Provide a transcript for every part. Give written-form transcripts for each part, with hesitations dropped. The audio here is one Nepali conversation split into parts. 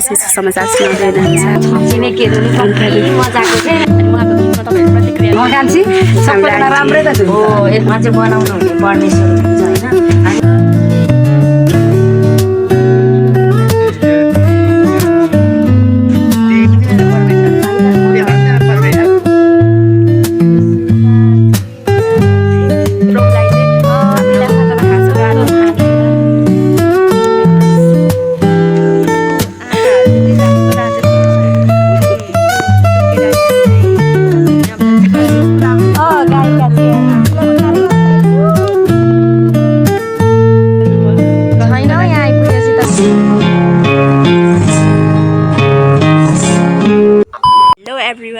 समाचार सुनाउँदै छिमेकीहरू मजाको थिए अनि उहाँको गीतमा तपाईँहरू प्रतिक्रिया कान्छी सबैजना राम्रै त हो यसमा चाहिँ बनाउनु हुने परमेश्वर हुन्छ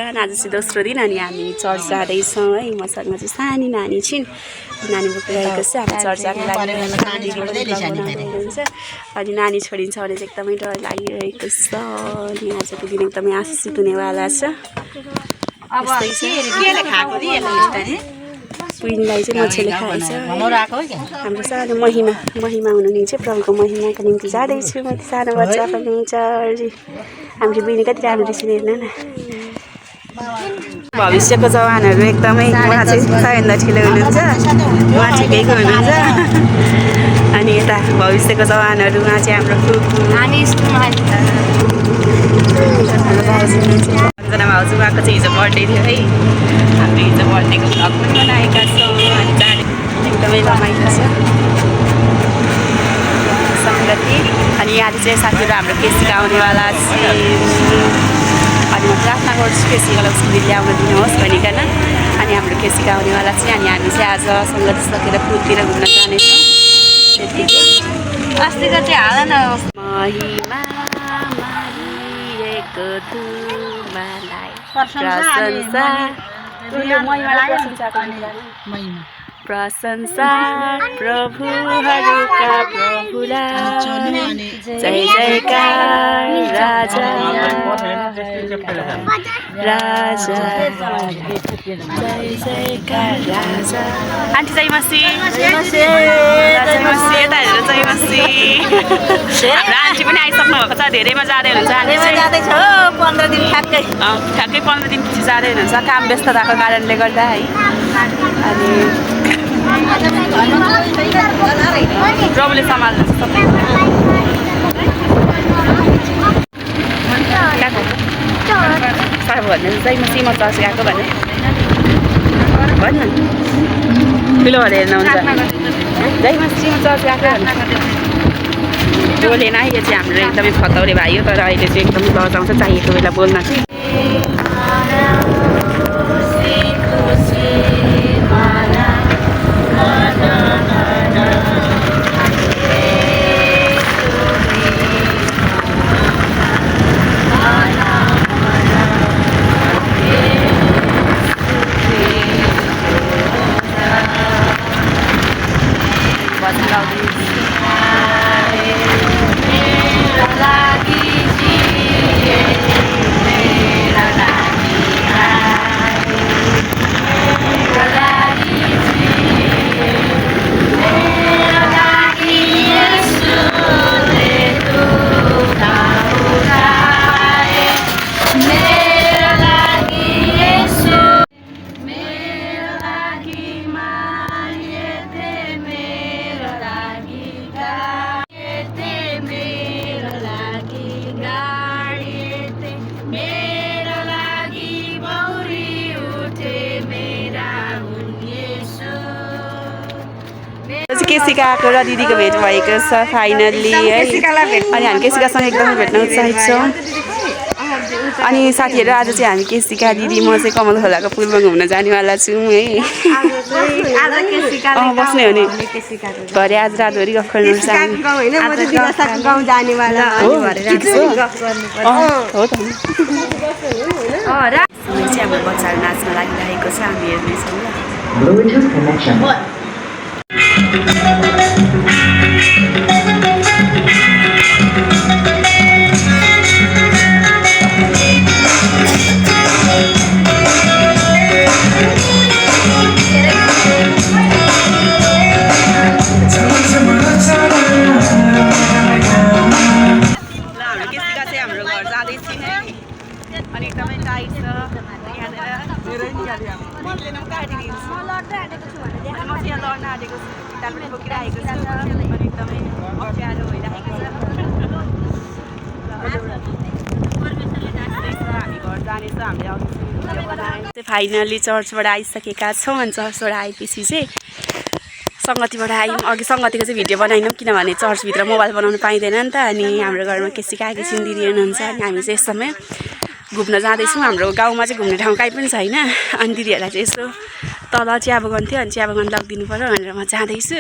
होइन आज चाहिँ दोस्रो दिन अनि हामी चर्च जाँदैछौँ है मसँग चाहिँ सानी नानी छिन् नानी बोकेर गएको छ हामी चर्च जानु लागि हुन्छ अनि नानी छोडिन्छ भने चाहिँ एकदमै डर लागिरहेको छ अनि आजको दिन एकदमै आशिषित हुनेवाला छ क्विनलाई चाहिँ मछली खाएछ हाम्रो सानो महिमा हुनुहुन्छ प्रभुको महिमाको निम्ति जाँदैछु म सानो बच्चा पनि चर्च हाम्रो बहिनी कति राम्रो देखिने हेर्नु न भविष्यको जवानहरू एकदमै उहाँ चाहिँ सबैभन्दा ठुलो हुनुहुन्छ उहाँ ठिकैको हुनुहुन्छ अनि यता भविष्यको जवानहरू उहाँ चाहिँ हाम्रो अन्जना भाउजू उहाँको चाहिँ हिजो बर्थडे थियो है हाम्रो हिजो बर्थडेको भ्लग पनि बनाएका छौँ अनि जाने एकदमै रमाइलो छ सङ्गति अनि आज चाहिँ साथीहरू हाम्रो केस सिकाउनेवाला छ अनि म प्रार्थना गर्छु केसीको स्कुल ल्याउन दिनुहोस् भनिकन अनि हाम्रो केसीका आउनेवाला चाहिँ अनि हामी चाहिँ आज सङ्गत सकेर पुलतिर घुम्न जानेछौँ त्यतिकै अस्ति त चाहिँ हाल न महिमा मारिएको तुमालाई प्रशंसा प्रभुहरूका प्रभुलाई जय जयकार राजा राजा जय जयकार राजा आन्टी जय मसी जय मसी यता हेरेर जय मसी हाम्रो आन्टी पनि आइसक्नु भएको छ धेरैमा जाँदै हुनुहुन्छ आन्टी जाँदैछ 15 दिन ठ्याक्कै 15 दिन पछि जाँदै हुनुहुन्छ काम व्यस्तताको कारणले गर्दा है अनि प्रभुले सम्हाल्नुहुन्छ सबै साह्रो भन्नु चाहिँ म सिम चर्च गएको भने भन्नु ठुलो भएर हेर्नुहुन्छ जय म सिम चर्च गएको बोलेन अहिले चाहिँ हाम्रो एकदमै खतौरे भाइ हो तर अहिले चाहिँ एकदमै लजाउँछ चाहिएको बेला बोल्न चाहिँ केसीका आएको र दिदीको भेट भएको छ फाइनल्ली है अनि हामी केसीकासँग एकदमै भेट्न उत्साहित छौँ अनि साथीहरू आज चाहिँ हामी केसीका दिदी म चाहिँ कमल खोलाको पुलमा घुम्न जानेवाला छौँ है बस्ने हो नि घरे आज रातभरि गफ गर्नु हो त हाम्रो बच्चाहरू नाच्न लागिरहेको छ हामी हेर्नेछौँ हाम्रो घर जाँदैछु है अनि एकदमै टाइट छ यहाँनिर काटिदिन्छु अनि म चाहिँ यहाँ लड्न आँटेको छु किताब पनि बोकिरहेको छु अनि एकदमै अप्ठ्यारो भइरहेको छ हामी घर जानेछौँ हामीले अघि फाइनली चर्चबाट आइसकेका छौँ अनि चर्चबाट आएपछि चाहिँ सङ्गतिबाट आयौँ अघि सङ्गतिको चाहिँ भिडियो बनाएनौँ किनभने चर्चभित्र मोबाइल बनाउनु पाइँदैन नि त अनि हाम्रो घरमा केसीका किसिम दिदी हुनुहुन्छ अनि हामी चाहिँ यस समय घुम्न जाँदैछौँ हाम्रो गाउँमा चाहिँ घुम्ने ठाउँ कहीँ पनि छैन अनि दिदीहरूलाई चाहिँ यसो तल चिया बगान थियो अनि चिया बगान लगिदिनु पऱ्यो भनेर म जाँदैछु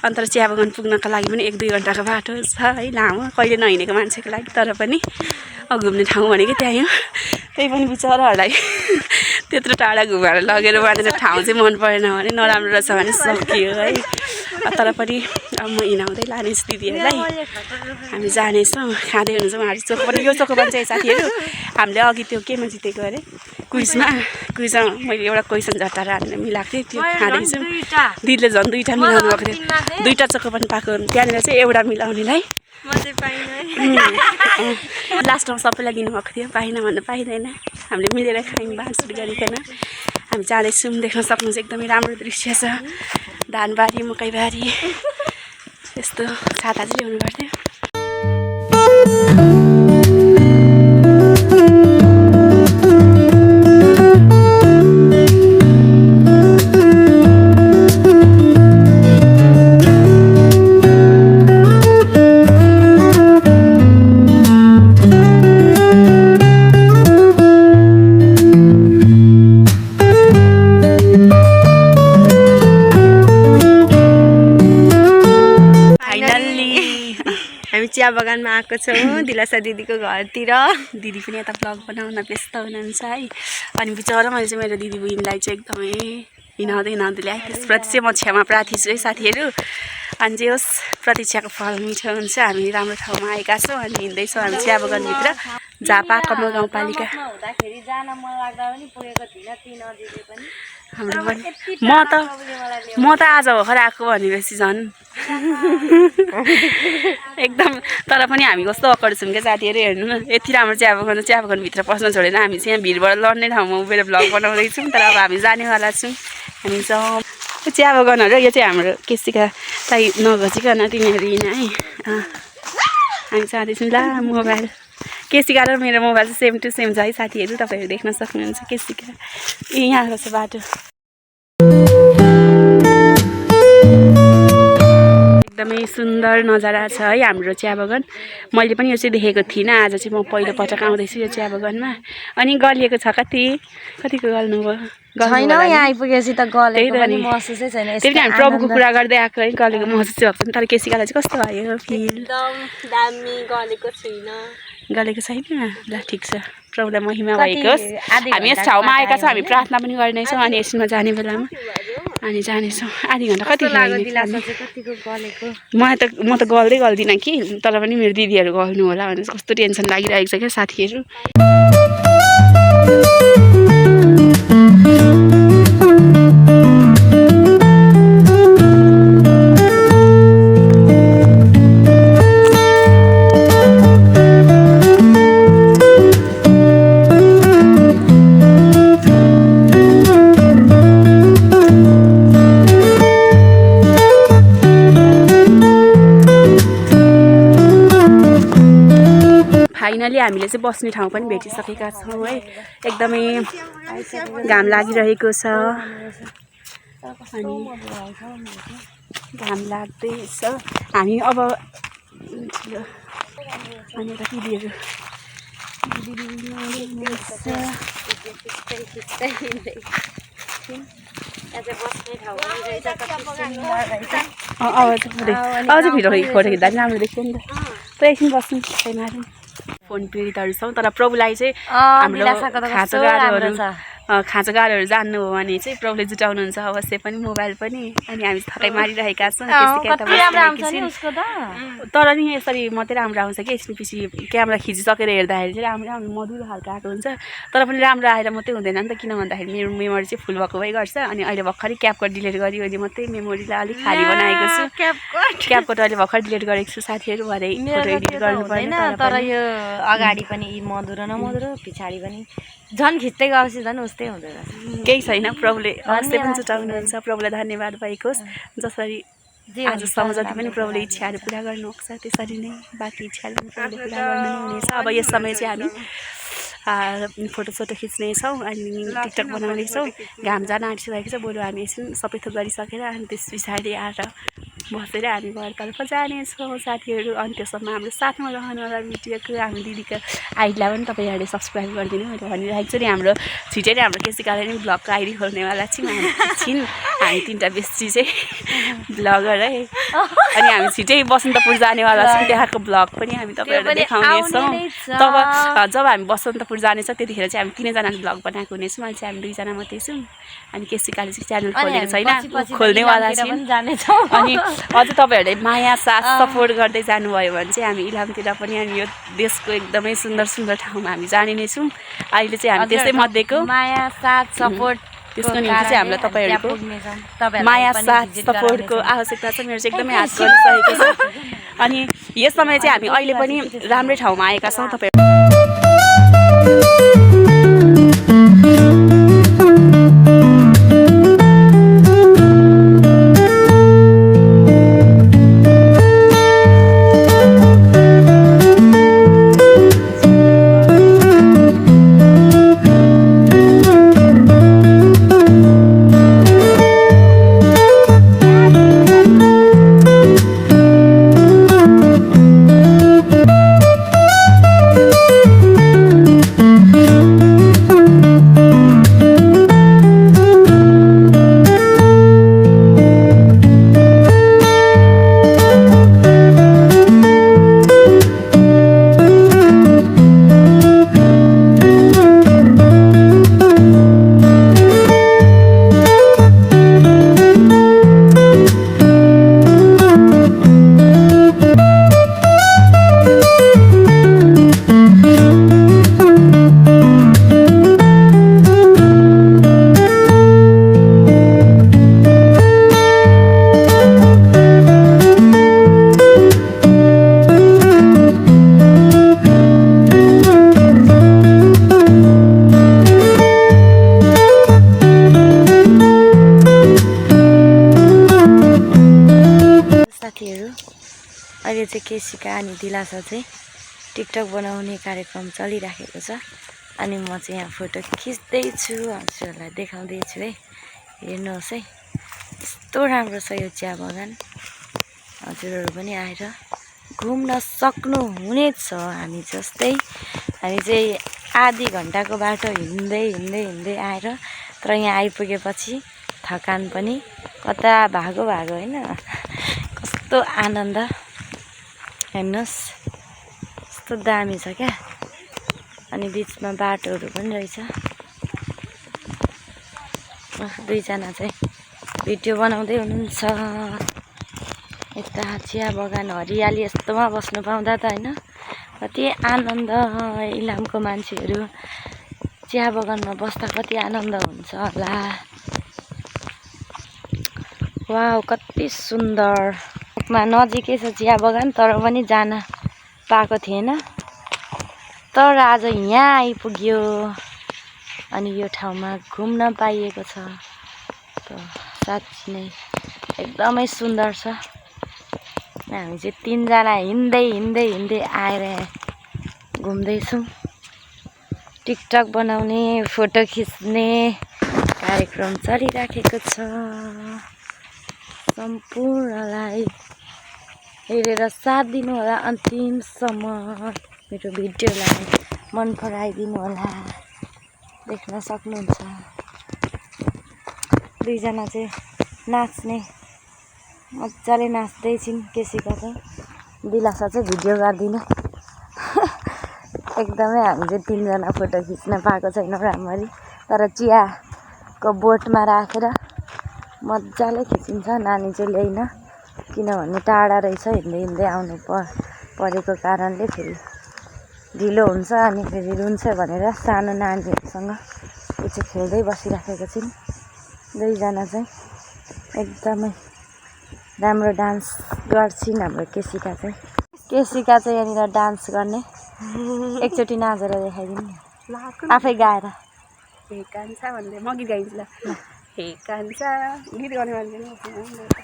अन्त चिया बगान पुग्नको लागि पनि 1-2 घन्टाको बाटो छ है लामो कहिले नहिँडेको मान्छेको लागि तर पनि घुम्ने ठाउँ भनेको त्यहीँ हो त्यही पनि बिचराहरूलाई त्यत्रो टाढा घुमाएर लगेर उहाँले चाहिँ ठाउँ चाहिँ मन परेन भने नराम्रो रहेछ भने सकियो है तर पनि अब म हिँडाउँदै लानेछु दिदीहरूलाई हामी जानेछौँ खाँदै हुन्छौँ उहाँहरू चोकोपान यो चोकोपान चाहिँ साथीहरू हामीले अघि त्यो केमा जितेको अरे क्विजमा मैले एउटा क्वेसन झट्टाएर हामीले मिलाएको थिएँ त्यो खाँदैछौँ दिदीले झन् 2टा मिलाउनु भएको थियो 2टा चोकोपान पाएको त्यहाँनिर चाहिँ एउटा मिलाउनेलाई लास्टमा सबैलाई दिनुभएको थियो पाइन भन्नु पाइँदैन हामीले मिलेर खायौँ बाँडचुँड गरिकन हामी जाँदैछौँ देख्न सक्नुहुन्छ एकदमै राम्रो दृश्य छ धानबारी मकैबारी यस्तो छाता चाहिँ ल्याउनु पर्थ्यो चिया बगानमा आएको छौँ दिलासा दिदीको घरतिर दिदी पनि यता ब्लग बनाउन व्यस्त हुनुहुन्छ है अनि बिचरा मैले चाहिँ मेरो दिदी बहिनीलाई चाहिँ एकदमै हिँडाउँदै ल्याएँ त्यसप्रति चाहिँ म क्षमा प्रार्थी छु है साथीहरू अनि जे होस् प्रतीक्षाको फल मिठो हुन्छ हामी राम्रो ठाउँमा आएका छौँ अनि हिँड्दैछौँ हामी चिया बगानभित्र झापा कमल गाउँपालिका हाम्रो पनि म त आज भर्खर आएको भनेपछि झन् एकदम तर पनि हामी कस्तो अकड छौँ क्या साथीहरू हेर्नु न यति राम्रो चिया बगानभित्र पस्न छोडेर हामी चाहिँ यहाँ भिडबाट लड्ने ठाउँमा उभिएर भ्लग बनाउँदैछौँ तर अब हामी जानेवाला छौँ हामी जाउँ चिया बगानहरू यो चाहिँ हाम्रो केसीकालाई नघचिकन तिनीहरू हिँड है हामी जाँदैछौँ ला मोबाइल केसीका र मेरो मोबाइल चाहिँ सेम टु सेम छ है साथीहरू तपाईँहरू देख्न सक्नुहुन्छ केसीका यहाँको छ बाटो एकदमै सुन्दर नजारा छ है हाम्रो चिया बगान मैले पनि यो चाहिँ देखेको थिइनँ आज चाहिँ म पहिलोपटक आउँदैछु यो चिया बगानमा अनि गलिएको छ कतिको गल्नुभयो छैन यहाँ आइपुगेपछि त गलेको पनि महसुसै छैन त्यही हामी प्रभुको कुरा गर्दै आएको है गलेको महसुस चाहिँ भएको तर केसीकालाई चाहिँ कस्तो भयो फिल एकदम दामी गलेको छैन गलेको छैन ल ठिक छ प्रभुलाई महिमा भएको होस् हामी यस ठाउँमा आएका छौँ हामी प्रार्थना पनि गर्नेछौँ अनि यसमा जाने बेलामा अनि जानेछौँ आधी घन्टा कति म त गल्दिनँ कि तर पनि मेरो दिदीहरू गल्नु होला भनेर कस्तो टेन्सन लागिरहेको छ क्या साथीहरू फाइनली हामीले चाहिँ बस्ने ठाउँ पनि भेटिसकेका छौँ है एकदमै घाम लागिरहेको छ अनि घाम लाग्दैछ हामी अब अनि यता दिदीहरू अझ फोटो खिच्दा पनि राम्रो देख्छ नि त त एकछिन बस्नु फोन पीडितहरू छौँ तर प्रभुलाई चाहिँ हाम्रो खाँचो खाँचोगारहरू जान्नु हो भने चाहिँ प्रभुले जुटाउनुहुन्छ अवश्य पनि मोबाइल पनि। अनि हामी थकाइ मारिरहेका छौँ तर नि यसरी मात्रै राम्रो आउँछ कि एकछिन पछि क्यामेरा खिचिसकेर हेर्दाखेरि चाहिँ राम्रो राम्रो मधुरो खालको आएको हुन्छ। तर पनि राम्रो आएर मात्रै हुँदैन नि त, किन भन्दाखेरि मेरो मेमोरी चाहिँ फुल भएको भइ गर्छ। अनि अहिले भर्खरै क्यापकट डिलिट गरिवरी मात्रै मेमोरीलाई अलिक खाली बनाएको छु। क्यापकट अहिले भर्खर डिलिट गरेको छु साथीहरू, भरे फोटो एडिट गर्नु पर्दैन। तर यो अगाडि पनि मधुरो न मधुरो, पछाडि पनि झन् खिच्दै गएपछि झन् उस्तै हुँदो रहेछ। केही छैन, प्रभुले अवश्य पनि जुटाउनुहुन्छ। प्रभुलाई धन्यवाद भएको होस्। जसरी आजसम्म जति पनि प्रभुले इच्छाहरू पुरा गर्नुहुन्छ त्यसरी नै बाँकी इच्छाहरू पनि प्रभुले पुरा गर्नु नै हुनेछ। अब यस समय चाहिँ हामी फोटोसोटो खिच्नेछौँ अनि टिकटक बनाउनेछौँ। घाम जान आँटिसकेको छ, बरु हामी एकछिन सबै थोक गरिसकेर अनि त्यस पछाडि आएर बसेर हामी घरतर्फ जानेछौँ साथीहरू। अनि त्यसमा हाम्रो साथमा रहनु होला भिडियोको हाम्रो दिदीको आइडीलाई पनि तपाईँहरूले सब्सक्राइब गरिदिनु मैले भनिरहेको छु नि। हाम्रो छिटै नै हाम्रो केसिकाले नै ब्लगको आइडी खोल्नेवाला छौँ एकछिन। हामी 3टा बेस्टी चाहिँ ब्लगर है। अनि हामी छिटै बसन्तपुर जानेवाला छौँ, त्यहाँको ब्लग पनि हामी तपाईँहरूलाई देखाउनेछौँ। तब जब हामी बसन्तपुर जानेछ त्यतिखेर चाहिँ हामी 3जनाले ब्लग बनाएको हुनेछौँ। अहिले चाहिँ हामी 2जना मात्रै छौँ। अनि केसिकाले चाहिँ च्यानल खोलेको छैन, खोल्नेवाला छौँ। अनि अझ तपाईँहरूले माया साथ सपोर्ट गर्दै जानुभयो भने चाहिँ हामी इलामतिर पनि अनि यो देशको एकदमै सुन्दर सुन्दर ठाउँमा हामी जाने नै छौँ। अहिले चाहिँ हामी त्यसै मध्येको माया साथ सपोर्ट त्यसको निम्ति चाहिँ हामीलाई तपाईँहरूको माया साथ सपोर्टको आवश्यकता छ। मेरो चाहिँ एकदमै हात गरिसकेको छ। अनि यस समय चाहिँ हामी अहिले पनि राम्रै ठाउँमा आएका छौँ। तपाईँ अहिले चाहिँ केसिका अनि दिलासा चाहिँ टिकटक बनाउने कार्यक्रम चलिराखेको छ। अनि म चाहिँ यहाँ फोटो खिच्दैछु, हजुरहरूलाई देखाउँदैछु है। हेर्नुहोस् है, यस्तो राम्रो छ यो चिया बगान। हजुरहरू पनि आएर घुम्न सक्नुहुनेछ। हामी जस्तै हामी चाहिँ आधी घन्टाको बाटो हिँड्दै हिँड्दै हिँड्दै आएर तर यहाँ आइपुगेपछि थकान पनि कता भागो भागो होइन। कस्तो आनन्द हेर्नुहोस्, कस्तो दामी छ क्या। अनि बिचमा बाटोहरू पनि रहेछ। 2जना चाहिँ भिडियो बनाउँदै हुनुहुन्छ। यता चिया बगान हरियाली यस्तोमा बस्नु पाउँदा त होइन कति आनन्द। इलामको मान्छेहरू चिया बगानमा बस्दा कति आनन्द हुन्छ होला। वाउ, कति सुन्दर। नजिकै छ चिया बगान, तर पनि जान पाएको थिएन। तर आज यहाँ आइपुग्यो अनि यो ठाउँमा घुम्न पाइएको छ। साँच्चै नै एकदमै सुन्दर छ। हामी चाहिँ 3जना हिँड्दै हिँड्दै हिँड्दै आएर घुम्दैछौँ। टिकटक बनाउने, फोटो खिच्ने कार्यक्रम चलिराखेको छ। सम्पूर्णलाई हेरेर साथ दिनु होला अन्तिमसम्म। मेरो भिडियोलाई मन पराइदिनु होला। देख्न सक्नुहुन्छ 2जना चाहिँ नाच्ने मजाले नाच्दैछिन्। केसिका चाहिँ, दिलासा चाहिँ भिडियो गर्दिनँ। एकदमै हामी चाहिँ 3जना फोटो खिच्न पाएको छैनौँ राम्ररी। तर चियाको बोटमा राखेर मजाले खिचिन्छ। नानी चाहिँ ल्याइन किनभने टाढा रहेछ, हिँड्दै हिँड्दै आउनु परेको कारणले फेरि ढिलो हुन्छ अनि फेरि रुन्छ भनेर सानो नानीहरूसँग ऊ चाहिँ खेल्दै बसिराखेको छिन्। दुईजना चाहिँ एकदमै राम्रो डान्स गर्छिन्। हाम्रो केसिका चाहिँ यहाँनिर डान्स गर्ने। एकचोटि नाचेर देखाइदिनु नि, आफै गाएर। हे कान्छा भन्दै म गीत गाइदिन्छु ल। हे कान्छा गीत गर्ने मान्छे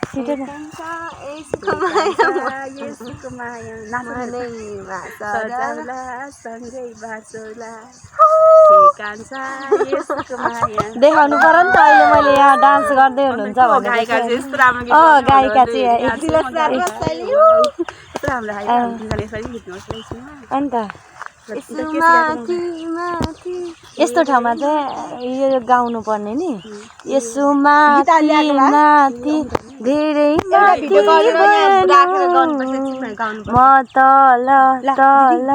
छिटो न। देखाउनु पर्यो नि त, अहिले मैले यहाँ डान्स गर्दै हुनुहुन्छ भने। गायिका चाहिँ अन्त यस्तो ठाउँमा चाहिँ यो गाउनु पर्ने नि। यसो माथि माथि धेरै म तल तल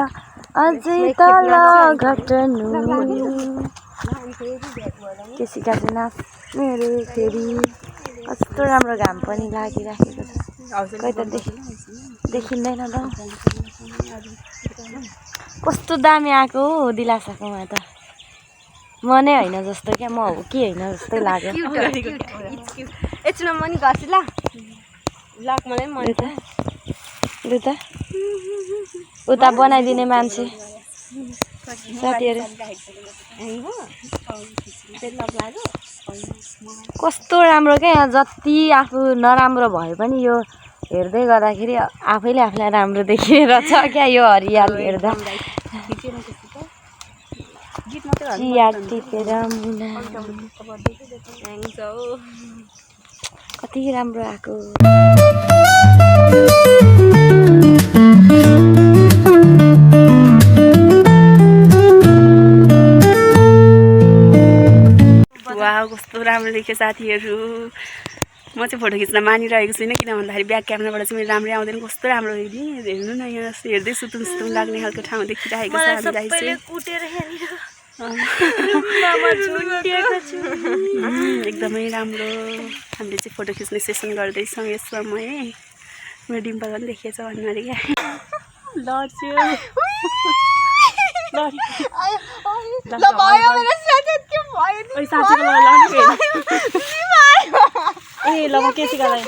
अझै तल घटनु। केसिका चाहिँ नाच्ने रे फेरि। कस्तो राम्रो घाम पनि लागिराखेको छ, खै त देखिँदैन त। कस्तो दामी आएको हो दिलासाकोमा त। म नै होइन जस्तो क्या, म हो कि होइन जस्तै लाग्यो। एकछिन म नि गर्छु ल, ब्लग मलाई मन छ। लु त उता बनाइदिने मान्छे साथीहरू कस्तो राम्रो क्या। यहाँ जति आफू नराम्रो भए पनि यो हेर्दै गर्दाखेरि आफैले आफूलाई राम्रो देखिएर छ क्या। यो हरियाली हेर्दा चिया टिपेर मुना कति राम्रो आएको। वाह कस्तो राम्रो देखियो साथीहरू। म चाहिँ फोटो खिच्न मानिरहेको छुइनँ किन भन्दाखेरि ब्याक क्यामेराबाट चाहिँ मेरो राम्रै आउँदैन। कस्तो राम्रो हेर्नु न, यहाँ हेर्दै सुतुङ सुतुङ लाग्ने खालको ठाउँ देखिरहेको छ हामीलाई चाहिँ। एकदमै राम्रो। हामीले चाहिँ फोटो खिच्ने सेसन गर्दैछौँ यस समय। मेरो डिम्पल पनि देखिएछ भन्नु अरे क्या। ए ल म केसिकालाई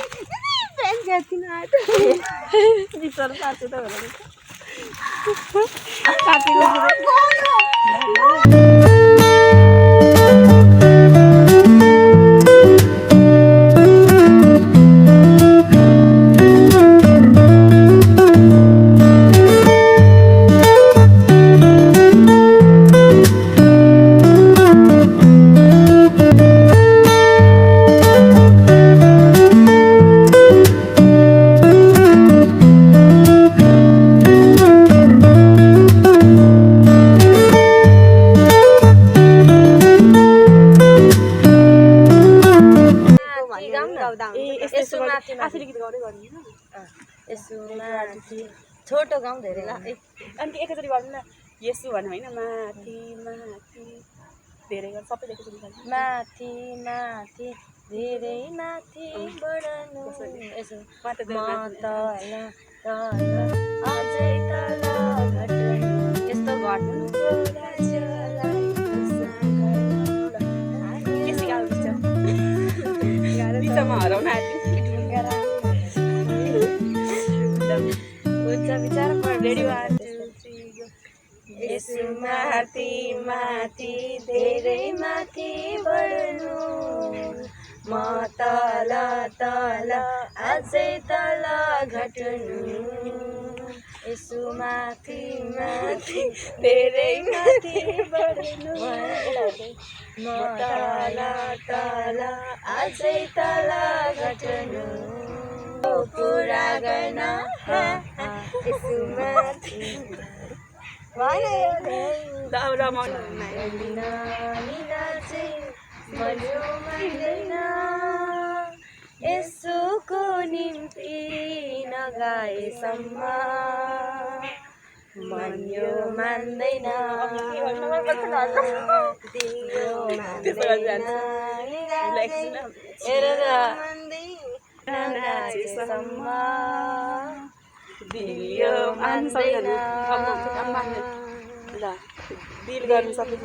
छोटो गाउँ धेरै अनि एकैचोटि गर्नु न। यसो भन्नु होइन, माथि माथि धेरै गर्नु सबै एकैचोटि गर्नु। माथि माथि धेरै माथि बढ्नु यसो म तल तल अझै तल घट्नु यस्तो घट्नु। हराउन यसो माथि माथि धेरै माथि बढ्नु म तल तल अझै तल घट्नु। यसो माथि माथि धेरै माथि बढ्नु म तल तल अझै तल घट्नु। पुरा गर्न यसो माथि यसोको निम्ति नगाएसम्म मन यो मान्दैन दिल यो मान्दैन नाचेसम्म दिल यो मान्दैन ल दिल गर्नु सक्छ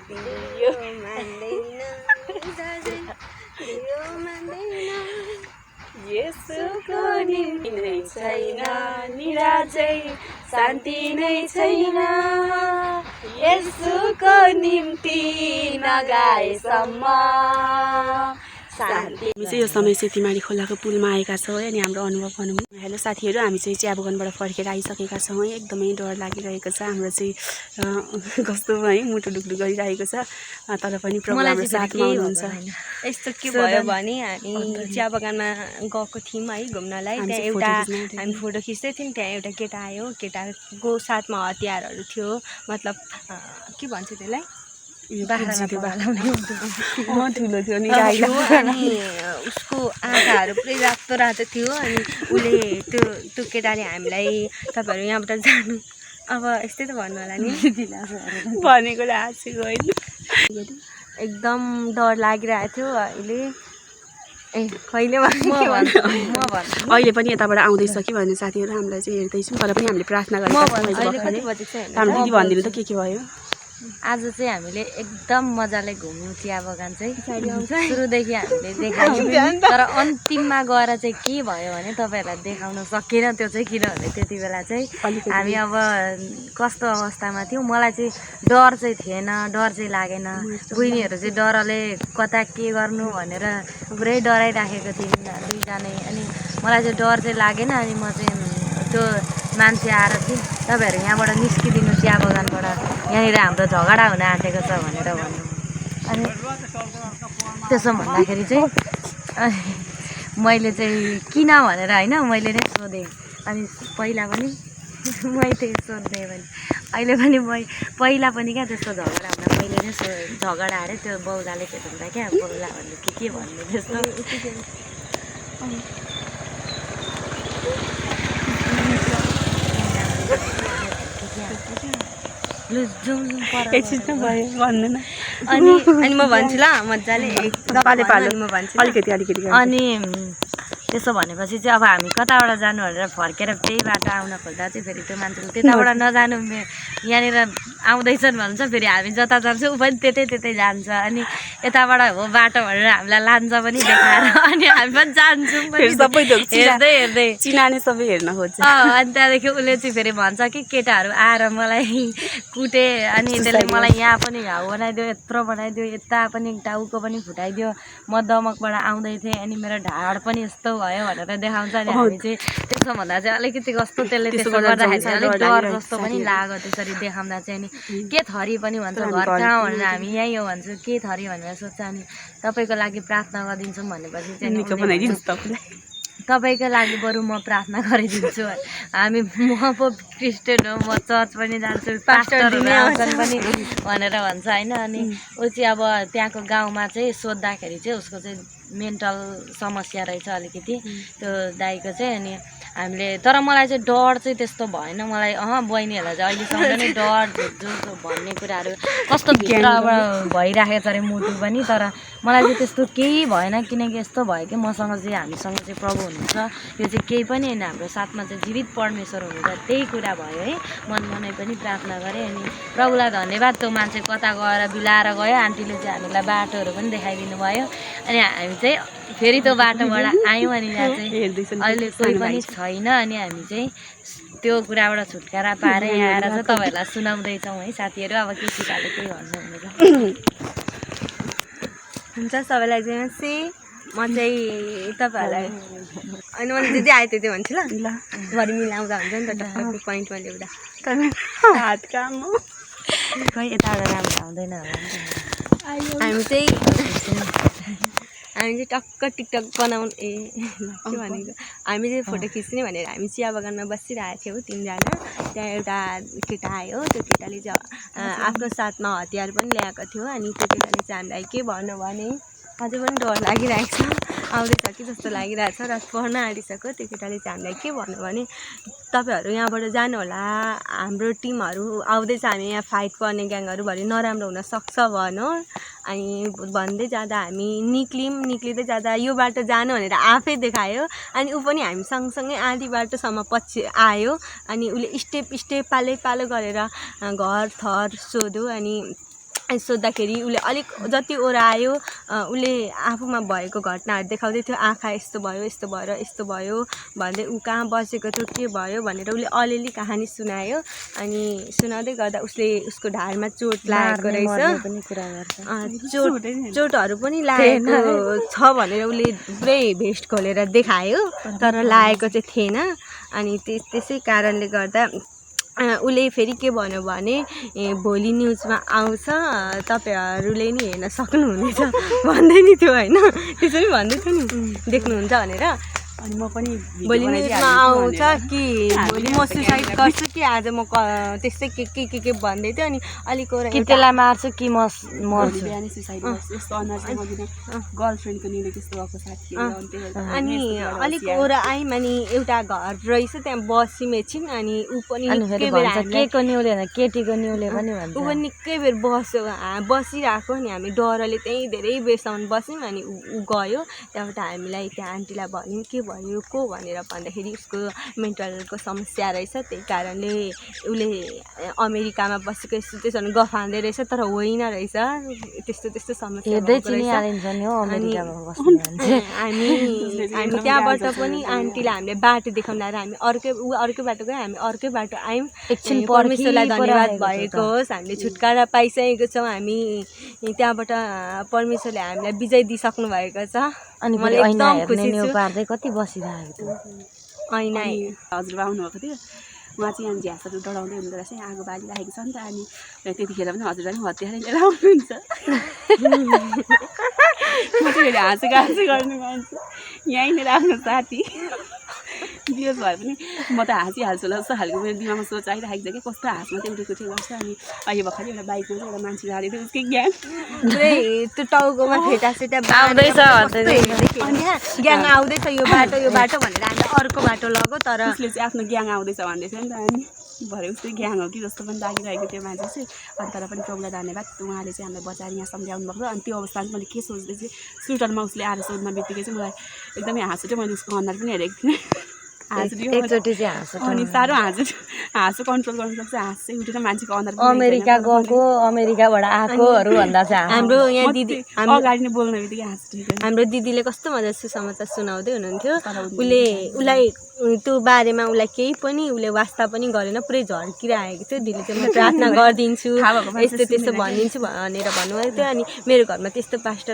दिल यो मान्दैन यसको निम्ति नै छैन निराजै शान्ति नै छैन यसको निम्ति नगाएसम्म शान्ति। हामी चाहिँ यो समय सेतीमारी खोलाको पुलमा आएका छौँ है अनि हाम्रो अनुभव भनौँ। हेलो साथीहरू, हामी चाहिँ चिया बगानबाट फर्केर आइसकेका छौँ है। एकदमै डर लागिरहेको छ, हाम्रो चाहिँ कस्तो है मुटु डुकडुक गरिरहेको छ, तर पनि प्रभु हाम्रो साथमा हुनुहुन्छ। यस्तो के भयो भने हामी चिया बगानमा गएको थियौँ है घुम्नलाई। त्यहाँ एउटा हामी फोटो खिच्दै थियौँ, त्यहाँ एउटा केटा आयो, केटाको साथमा हतियारहरू थियो, मतलब के भन्छ त्यसलाई ठुलो थियो नि अनि उसको आँखाहरू पुरै रातो रातो थियो। अनि उसले त्यो केटाले हामीलाई तपाईँहरू यहाँबाट जानु अब यस्तै त भन्नु होला नि भनेको हाँसेको होइन, एकदम डर लागिरहेको थियो अहिले। ए कहिले अहिले पनि यताबाट आउँदैछ कि भन्ने साथीहरू हामीलाई चाहिँ हेर्दैछौँ, तर पनि हामीले प्रार्थना गरेका छौँ। हाम्रो दिदी भनिदिनु त के भयो? आज चाहिँ हामीले एकदम मजाले घुम्यौँ चिया बगान चाहिँ। सुरुदेखि हामीले देखायौँ, तर अन्तिममा गएर चाहिँ के भयो भने तपाईँहरूलाई देखाउन सकेन त्यो चाहिँ, किनभने त्यति बेला चाहिँ हामी अब कस्तो अवस्थामा थियौँ। मलाई चाहिँ डर चाहिँ थिएन, डर चाहिँ लागेन। बहिनीहरू चाहिँ डरले कता के गर्नु भनेर पुरै डराइराखेको थियौँ दुईजनै। अनि मलाई चाहिँ डर चाहिँ लागेन। अनि म चाहिँ त्यो मान्छे आएर चाहिँ तपाईँहरू यहाँबाट निस्किदिनु चिया बगानबाट, यहाँनिर हाम्रो झगडा हुन आँटेको छ भनेर भन्नु। अनि त्यसो भन्दाखेरि चाहिँ मैले चाहिँ किन भनेर होइन मैले नै सोधेँ। अनि पहिला पनि मैले सोध्थेँ भने अहिले पनि पहिला पनि क्या त्यस्तो झगडा हुँदा मैले नै झगडा अरे त्यो बौलाले भेट्दा क्या बौला भन्नु के भन्नु त्यस्तो। अनि म भन्छु ल मजाले अनि त्यसो भनेपछि चाहिँ अब हामी कताबाट जानु भनेर फर्केर त्यही बाटो आउन खोज्दा चाहिँ फेरि त्यो मान्छेले त्यताबाट नजानु यहाँनिर आउँदैछन् भन्छ, फेरि हामी जता जान्छौँ ऊ पनि त्यतै जान्छ। अनि यताबाट हो बाटो भनेर हामीलाई लान्छ पनि देखाएर, अनि हामी पनि जान्छौँ हेर्दै चिनाने सबै हेर्न खोज्छ। अनि त्यहाँदेखि उसले चाहिँ फेरि भन्छ कि केटाहरू आएर मलाई कुटे, अनि त्यसले मलाई यहाँ पनि घाउ बनाइदियो, यत्रो बनाइदियो, यता पनि टाउको पनि फुटाइदियो। म दमकबाट आउँदै थिएँ अनि मेरो ढाड पनि यस्तो भयो भनेर देखाउँछ। अनि हामी चाहिँ त्यसो भन्दा चाहिँ अलिकति कस्तो त्यसले त्यसो गर्दाखेरि अलिक डर जस्तो पनि लाग्यो त्यसरी देखाउँदा चाहिँ। अनि के थरी पनि भन्छ घर कहाँ भनेर हामी यहीँ हो भन्छु, के थरी भनेर सोध्छ। अनि तपाईँको लागि प्रार्थना गरिदिन्छौँ भनेपछि चाहिँ तपाईँको लागि बरु म प्रार्थना गरिदिन्छु। हामी म पो क्रिस्चियन हो, म चर्च पनि जान्छु, पास्टरहरू आउँछन् पनि भनेर भन्छ होइन। अनि ऊ चाहिँ अब त्यहाँको गाउँमा चाहिँ सोद्धाखेरि चाहिँ उसको चाहिँ मेन्टल समस्या रहेछ अलिकति त्यो दाइको चाहिँ। अनि हामीले तर मलाई चाहिँ डर चाहिँ त्यस्तो भएन, मलाई बहिनीहरूलाई चाहिँ अहिलेसम्म नै डर जो भन्ने कुराहरू कस्तो भित्रबाट भइराखेको छ अरे मुटु पनि, तर मलाई चाहिँ त्यस्तो केही भएन। किनकि यस्तो भयो कि मसँग चाहिँ हामीसँग चाहिँ प्रभु हुनुहुन्छ, यो चाहिँ केही पनि होइन, हाम्रो साथमा चाहिँ जीवित परमेश्वर हुनुहुन्छ, त्यही कुरा भयो है। मनै पनि प्रार्थना गरेँ। अनि प्रभुलाई धन्यवाद, त्यो मान्छे कता गएर बिलाएर गयो, आन्टीले चाहिँ हामीलाई बाटोहरू पनि देखाइदिनु भयो। अनि हामी चाहिँ फेरि त्यो बाटोबाट आयौँ। अनि यहाँ चाहिँ अहिले कोही पनि छैन। अनि हामी चाहिँ त्यो कुराबाट छुटकारा पाएर यहाँ आएर चाहिँ तपाईँहरूलाई सुनाउँदैछौँ है साथीहरू। अब के सिकाले केही भन्नुहुन्छ? हुन्छ सबैलाई चाहिँ म चाहिँ तपाईँहरूलाई अनि मैले दिदी आयो त्यति भन्छु ल, भरि मिलाउँदा हुन्छ नि त टक्क पोइन्टमा ल्याउँदा। हात काम हो खै यताबाट राम्रो आउँदैन होला हामी चाहिँ टक्क टिकटक बनाउनु के भनेको हामी चाहिँ फोटो खिच्ने भनेर हामी चिया बगानमा बसिरहेको थियौँ तिनजना। त्यहाँ एउटा केटा आयो, त्यो केटाले चाहिँ आफ्नो साथमा हतियार पनि ल्याएको थियो। अनि त्यो केटाले चाहिँ हामीलाई के भन्यो भने अझै पनि डर लागिरहेको छ। आउँदैछ कि जस्तो लागिरहेछ र पढ्न आँटिसक्यो। त्यो केटाले चाहिँ हामीलाई के भन्यो भने तपाईँहरू यहाँबाट जानु होला, हाम्रो टिमहरू आउँदैछ, हामी यहाँ फाइट गर्ने ग्याङहरू भरे नराम्रो हुनसक्छ भन्यो। अनि भन्दै जाँदा हामी निक्लिँदै जाँदा यो बाटो जानु भनेर आफै देखायो। अनि ऊ पनि हामी सँगसँगै आधी बाटोसम्म पछि आयो। अनि उसले स्टेप पालो गरेर घर थर सोध्यो। अनि सोद्धाखेरि उसले अलिक जति ओह्रायो उसले आफूमा भएको घटनाहरू देखाउँदै थियो। आँखा यस्तो भयो भन्दै ऊ कहाँ बसेको थियो, के भयो भनेर उसले अलिअलि कहानी सुनायो। अनि सुनाउँदै गर्दा उसको ढाडमा चोट लागेको रहेछ। चोटहरू पनि लागेको छ भनेर उसले पुरै भेस्ट खोलेर देखायो, तर लागेको चाहिँ थिएन। अनि त्यसै कारणले गर्दा उसले फेरि के भन्यो भने भोलि न्युजमा आउँछ, तपाईँहरूले नि हेर्न सक्नुहुनेछ भन्दै नि थियो होइन। त्यसरी भन्दै थियो नि देख्नुहुन्छ भनेर। अनि म पनि भोलि न्युजमा आउँछ कि भोलि म सुसाइड गर्छु कि आज म त्यस्तै के भन्दै थियो। अनि अलिक कि त्यसलाई मार्छु कि म मर्छु, बिहानै सुसाइड गर्छु यस्तो अनुहार चाहिँ मदिना गर्लफ्रेन्डको निले त्यस्तो भएको साथी। अनि अलिक ओरा आयौँ। अनि एउटा घर रहेछ त्यहाँ बसीमै छिन्। अनि ऊ पनि निकै बेर केको न्युले होइन केटीको न्युले पनि भन्छ। ऊ पनि निकै बेर बसिरहेको। अनि हामी डरले त्यहीँ धेरै बेरसम्म बस्यौँ। अनि ऊ गयो। त्यहाँबाट हामीलाई त्यहाँ आन्टीलाई भन्यौँ के भयो को भनेर भन्दाखेरि उसको मेन्टलको समस्या रहेछ, त्यही कारणले उसले अमेरिकामा बसेको यस्तो त्यसो भने गफाउँदै रहेछ, तर होइन रहेछ। त्यस्तो समस्या हेर्दै चिनिहालिन्छ नि हो अमेरिकामा बस्ने मान्छे। हामी त्यहाँबाट पनि आन्टीलाई हामीले बाटो देखाउन लाएर हामी अर्कै बाटो गयौँ। हामी अर्कै बाटो आयौँ। एकछिन परमेश्वरलाई धन्यवाद भएको होस्, हामीले छुटकारा पाइसकेको छौँ। हामी त्यहाँबाट परमेश्वरले हामीलाई विजय दिइसक्नु भएको छ। अनि मलाई एकदम खुसी छु। पार्दै कति बसिरहेको थियो ऐना हजुरबा आउनुभएको थियो। उहाँ चाहिँ यहाँ झ्यासहरू डढाउँदै हुँदो रहेछ, आगो बालिरहेको छ नि त। अनि त्यतिखेर पनि हजुरबा पनि हतियारै लिएर आउनुहुन्छ। म चाहिँ फेरि हाँसेको गर्ने मान्छे, यहीँनिर आफ्नो साथी बियोज भए पनि म त हाँसिहाल्छु होला जस्तो खालको मेरो दिमागमा सोच आइरहेको छ कि कस्तो हाँसमा चाहिँ उठेको थियो गर्छ। अनि अहिले भर्खरै एउटा बाइकमा चाहिँ एउटा मान्छे जाँदै थियो, उसकै ग्याङ त्यो टाउकोमा फेटासेटा आउँदैछ ग्याङ आउँदैछ यो बाटो भनेर हामीले अर्को बाटो लग्यो। तर उसले चाहिँ आफ्नो ग्याङ आउँदैछ भन्दै थियो नि त। अनि भरे उसकै ग्याङ हो कि जस्तो पनि लागिरहेको थियो मान्छे चाहिँ। अनि तर पनि प्रभुलाई धन्यवाद, उहाँले चाहिँ हामीलाई बचाएर यहाँ सम्झाउनु भएको। अनि त्यो अवस्थामा मैले के सोच्दै चाहिँ स्कुटरमा उसले आएर सोध्न बित्तिकै चाहिँ मलाई एकदमै हाँसो थियो। मैले उसको अनुहार पनि हेरेको थिएँ, एकचोटि चाहिँ हाँसो। अनि साह्रो हाँसो कन्ट्रोल गर्नु सक्छ। हाँस चाहिँ उठेर मान्छेको अनुहार अमेरिका गएको अमेरिकाबाट आएकोहरू भन्दा चाहिँ हाम्रो यहाँ दिदी अगाडि नै बोल्ने बित्तिकै हाँस उठ्यो। हाम्रो दिदीले कस्तो मजाले सुसमाचार सुनाउँदै हुनुहुन्थ्यो। उसलाई त्यो बारेमा उसलाई केही पनि उसले वास्ता पनि गरेन, पुरै झर्किरहेको थियो। दिदीले चाहिँ म प्रार्थना गरिदिन्छु, यस्तो भनिदिन्छु भनेर भन्नुभएको थियो। अनि मेरो घरमा त्यस्तो पास्टर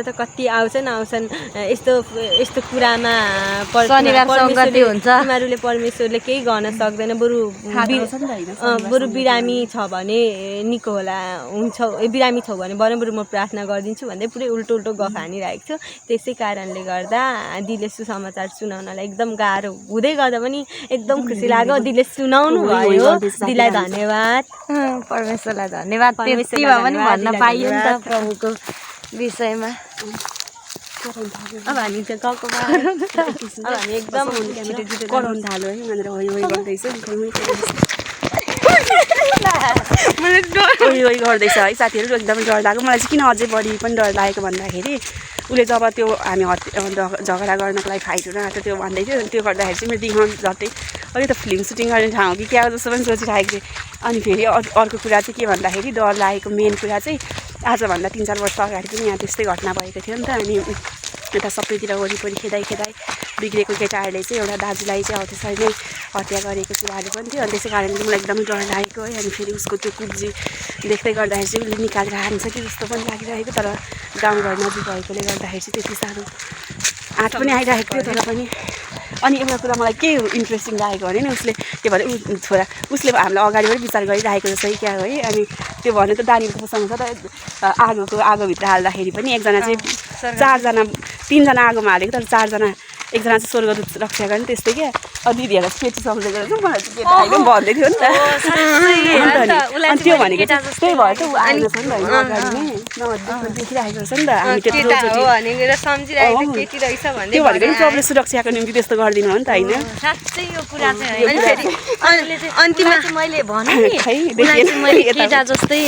त कति आउँछन् यस्तो कुरामा तिमीहरूले परमेश्वरले केही गर्न सक्दैन। बरु बिरामी छ भने निको होला बिरामी छौ भने बरु म प्रार्थना गरिदिन्छु भन्दै पुरै उल्टो गफ हानिरहेको थियो। त्यसै कारणले गर्दा दिदीले सुसमाचार सुनाउनलाई एकदम गाह्रो हुँदै गर्दा पनि एकदम खुसी लाग्यो। दिदीले सुनाउनु भयो, दिदीलाई धन्यवाद, परमेश्वरलाई धन्यवाद। त्यति भए पनि भन्न पाइयो नि त प्रभुको विषयमा। अब हामी त गएको अब हामी एकदम छिटो कराउनु थाल्यो है भनेर होइ गर्दैछ गर्दैछ है। साथीहरू एकदमै डर लाग्यो। मलाई चाहिँ किन अझै बढी पनि डर लागेको भन्दाखेरि उसले जब त्यो हामी झगडा गर्नको लागि फाइटहरू आएको त्यो भन्दै थियो, त्यो गर्दाखेरि चाहिँ मेरो दिमाग झट्टै अहिले त फिल्म सुटिङ गर्ने ठाउँ कि क्या जस्तो पनि सोचिरहेको थिएँ। अनि फेरि अर्को कुरा चाहिँ के भन्दाखेरि डर लागेको मेन कुरा चाहिँ आजभन्दा 3-4 वर्ष अगाडि पनि यहाँ त्यस्तै घटना भएको थियो नि त। अनि यता सबैतिर वरिपरि खेदाइ बिग्रेको केटाहरूले चाहिँ एउटा दाजुलाई चाहिँ हौ त्यसरी नै हत्या गरेको कुराहरू पनि थियो। अनि त्यसै कारणले मलाई एकदमै डर लागेको है। अनि फेरि उसको त्यो कुब्जी देख्दै गर्दाखेरि चाहिँ उसले निकालेर हान्छ कि जस्तो पनि लागिरहेको। तर गाउँघर नजिक भएकोले गर्दाखेरि चाहिँ त्यति साह्रो आँट पनि आइरहेको थियो। तर पनि अनि एउटा कुरा मलाई के इन्ट्रेस्टिङ लागेको भने नि उसले के भने उसले हामीलाई अगाडिबाट विचार गरिरहेको जस्तै क्या है। अनि त्यो भन्यो त दानी कसँग छ त आगोभित्र हाल्दाखेरि पनि एकजना चाहिँ 3जना आगोमा हालेको तर 4जना एकजना चाहिँ स्वर्ग रक्षा गर्ने त्यस्तै क्या दिदीहरूलाई केटी सम्झेको रहेछ मलाई चाहिँ केटा होइन भन्दै थियो नि त अनि त्यो भनेको चाहिँ त्यही भएर चाहिँ ऊ आएन छ नि त अगाडि नै देखिराखेको रहेछ नि त हामी त्यो केटा हो भनेर सम्झिरहेको केटी रहेछ भन्दै त्यो भनेको नि प्रब्लम सुरक्षाको निम्ति त्यस्तो गरिदिनु हो नि त होइन साँच्चै यो कुरा चाहिँ होइन फेरि अन्तिममा चाहिँ मैले भने नि उसलाई चाहिँ मैले केटा जस्तै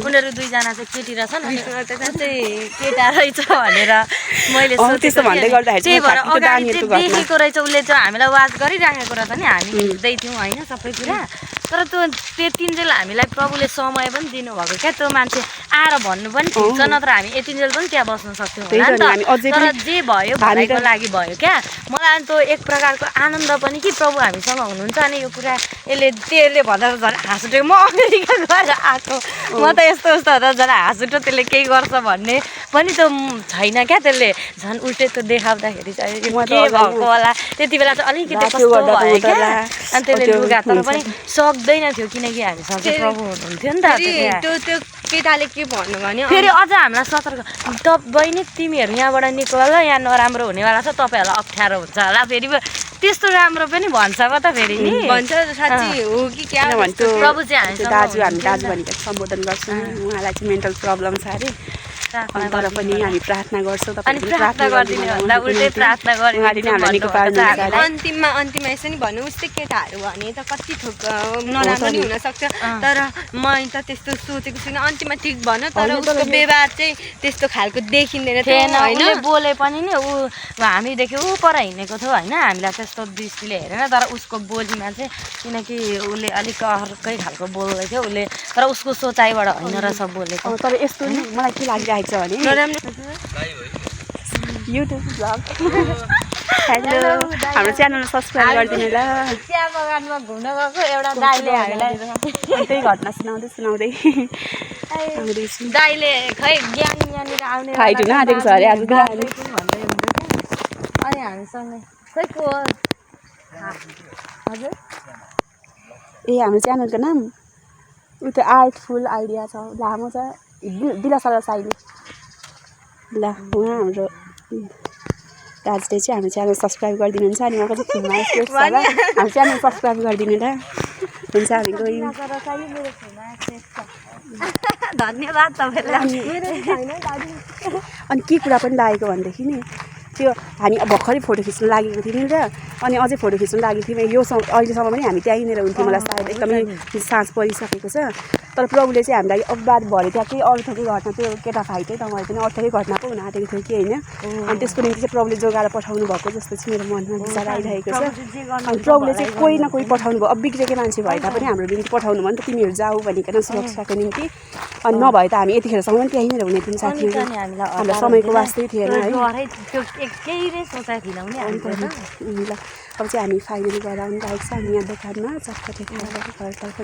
उनीहरू दुईजना चाहिँ केटी रहेछन् अनि चाहिँ केटा रहेछ भनेर मैले त्यस्तो भन्दै गर्दाखेरि त्यही भएर अगाडि चाहिँ देखेको रहेछ उसले चाहिँ हामीलाई वाच गरिराखेको रहेछ नि हामी हिँड्दै थियौँ होइन सबै कुरा तर त्यो त्यतिन्जेल हामीलाई प्रभुले समय पनि दिनुभएको क्या त्यो मान्छे आएर भन्नु पनि ठिक छ नत्र हामी यतिन्जेल पनि त्यहाँ बस्न सक्थ्यौँ होला नि त तर जे भयो भनाइको लागि भयो क्या मलाई अनि त्यो एक प्रकारको आनन्द पनि कि प्रभु हामीसँग हुनुहुन्छ अनि यो कुरा त्यसले भन्दा त झन् हाँस उठेको म अमेरिका गएर आएको म त यस्तो यस्तो हुँदा झन् हाँस उठ्यो त्यसले केही गर्छ भन्ने पनि त छैन क्या त्यसले झन् उल्टे त्यो देखाउँदाखेरि चाहिँ के भएको होला त्यति बेला चाहिँ अलिकति कस्तो भयो क्या अनि त्यसले लुगा तर पनि सक्दैन थियो किनकि हामीसँग प्रभु हुनुहुन्थ्यो नि त त्यो केटाले के भन्नु भने फेरि अझ हामीलाई सतर्क बहिनी तिमीहरू यहाँबाट निकाल यहाँ नराम्रो हुनेवाला छ तपाईँहरूलाई अप्ठ्यारो हुन्छ होला फेरि त्यस्तो राम्रो पनि भन्छ पो त फेरि नि भन्छ साँच्ची हो कि क्या प्रभु चाहिँ हामी दाजु भनेर सम्बोधन गर्छौँ उहाँलाई चाहिँ मेन्टल प्रब्लम छ अरे तर पनि हामी प्रार्थना गर्छौँ अन्तिममा यसो नि भन्नु उस्तै केटाहरू भने त कति थोक नराम्रो नि हुनसक्छ तर मैले त त्यस्तो सोचेको छुइनँ अन्तिममा ठिक भन तर उसको व्यवहार चाहिँ त्यस्तो खालको देखिँदैन थिएन होइन बोले पनि नि ऊ हामीदेखि ऊ पर हिँडेको थियो होइन हामीलाई त्यस्तो दृष्टिले हेरेन तर उसको बोलीमा चाहिँ किनकि उसले अलिक अर्कै खालको बोल्दै थियो उसले तर उसको सोचाइबाट होइन रहेछ बोलेको तर यस्तो मलाई के लागिरहेको छ भने युट्युब ब्लग हेलो हाम्रो च्यानल सब्सक्राइब गरिदिनु ल चिया बगानमा घुम्न गएको एउटा दाइले हामीलाई त्यही घटना सुनाउँदै दाइले खै ज्ञान यहाँनिर आउने फाइट हुन आँटेको छ अरे आज भन्दै अनि हामीसँग खै को हजुर ए हाम्रो च्यानलको नाम उ त्यो आर्टफुल आइडिया छ लामो छ दिलासाला साइली ल उहाँ हाम्रो दाजुले चाहिँ हाम्रो च्यानल सब्सक्राइब गरिदिनुहुन्छ अनि उहाँको चाहिँ फुलमा स्पेस छ ल हाम्रो च्यानल सब्सक्राइब गरिदिनु ल हुन्छ हामी गयौँ धन्यवाद तपाईँलाई अनि के कुरा पनि लागेको भनेदेखि नि त्यो हामी भर्खरै फोटो खिच्नु लागेको थियौँ नि त अनि अझै फोटो खिच्नु लागेको थियौँ यो अहिलेसम्म पनि हामी त्यहीँनिर हुन्थ्यौँ मलाई सायद एकदमै साँझ परिसकेको छ तर प्रभुले चाहिँ हामीलाई अब बाद भरे त्यहाँ केही अरू थोकै घटना त्यो केटा फाइटै त मैले पनि अरू थोकै घटना पो हुन आँटेको थियो कि होइन अनि त्यसको निम्ति चाहिँ प्रभुले जोगाएर पठाउनु भएको जस्तो चाहिँ मेरो मनमा विचार आइरहेको छ अनि प्रभुले चाहिँ कोही न कोही पठाउनु भयो अब बिग्रेकै मान्छे भए तापनि हाम्रो निम्ति पठाउनु भयो नि त तिमीहरू जाऊ भनिकन सुरक्षाको निम्ति अनि नभए त हामी यतिखेरसम्म पनि त्यहीँनिर हुने थियौँ साथीहरू हामीलाई समयको वास्तै थिएन है ल अब चाहिँ हामी फाइनली गएर आउनु लागेको छ हामी यहाँ दोकानमा चटपटे खाएर घरतर्फ